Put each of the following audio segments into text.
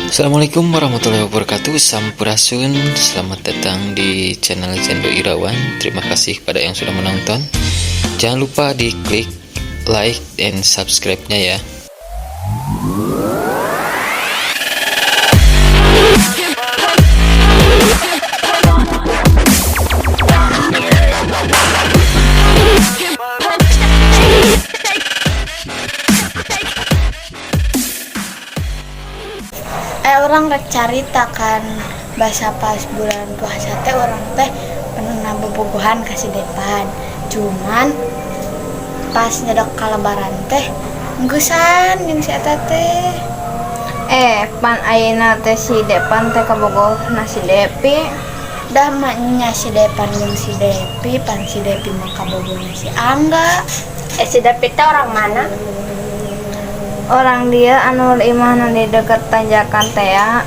Assalamualaikum warahmatullahi wabarakatuh. Sampurasun. Selamat datang di channel Jendo Irawan. Terima kasih kepada yang sudah menonton. Jangan lupa di klik like dan subscribe-nya ya. Eh, urang rek carita kan, bahasa pas bulan puasa teh urang teh pernah bobogohan ka si Depan, cuman pas nyedek ka Lebaran teh enggeusan jeung si eta teh. Eh, pan ayeuna teh si Depan teh kabogoh na si Depi. Dah maknya si Depan jeung si Depi, pan si Depi mah kabogohna si Angga. Eh, si Depi teh orang mana? Orang dieu, anu imahna di deket tanjakan teh ya.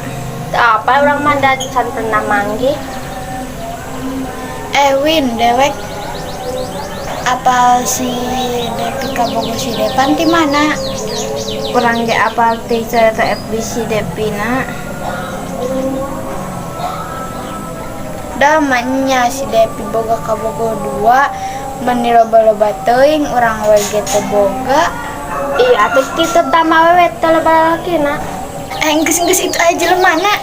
Teu apal urang mah, da can pernah manggih. Eh Win, dewek apal si Depi kabogoh si Depan ti mana? Urang ge apal ti cerita FB si Depina. Dah maknya si Depi boga kabogoh dua, meni loba-loba teuing, urang we ge teu boga. Iya atuh kitu, tama wewe teh loba lalakina. Eh, geus geus, itu aja jelema mana.